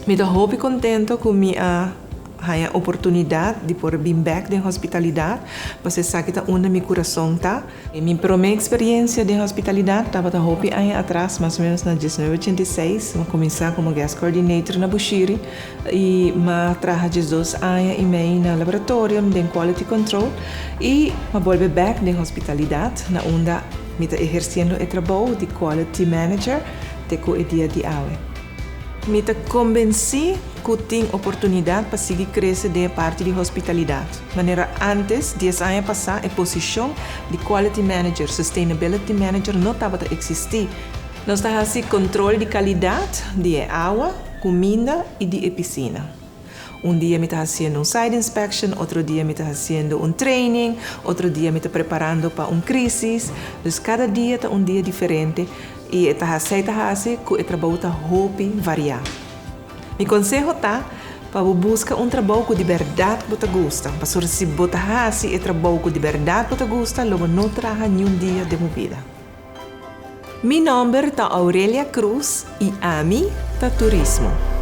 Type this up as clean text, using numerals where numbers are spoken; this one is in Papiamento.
Mi ta hopi contento cu mi a haya oportunidad di por bin bek den hospitalidad, pasobra esaki ta unda mi curason ta. Mi prome experiencia den hospitalidad tabata hopi aña atras, mas o menos na 1986. Mi a cuminsa como guest coordinator na Bushiri y mi a traha 12 aña y mei na laboratorium den quality control y mi a bolbe bek den hospitalidad, na unda mi ta eherciendo e trabou di quality manager te cu e dia di awe. Mi ta convenci cu tin oportunidad pa sigui crece den parti di hospitalidad. Manera antes, 10 aña pasa, e posicion di quality manager, sustainability manager no tabata existi. Nos ta haci control di calidad di awa, cuminda y di piscina. Un dia mi ta haciendo un site inspection, otro dia mi ta haciendo un training, otro dia mi ta preparando pa un crisis. Dus cada dia ta un dia diferente y ta haci ta haci cu e trabou ta hopi varia. Mi conseho ta pa busca un trabou cu di berdad bo ta gusta. Pasobra si bo ta haci e trabou cu di berdad bo ta gusta, lo bo no traha ningun dia di bo bida. Mi nomber ta Aurelia Cruz y ami ta turismo.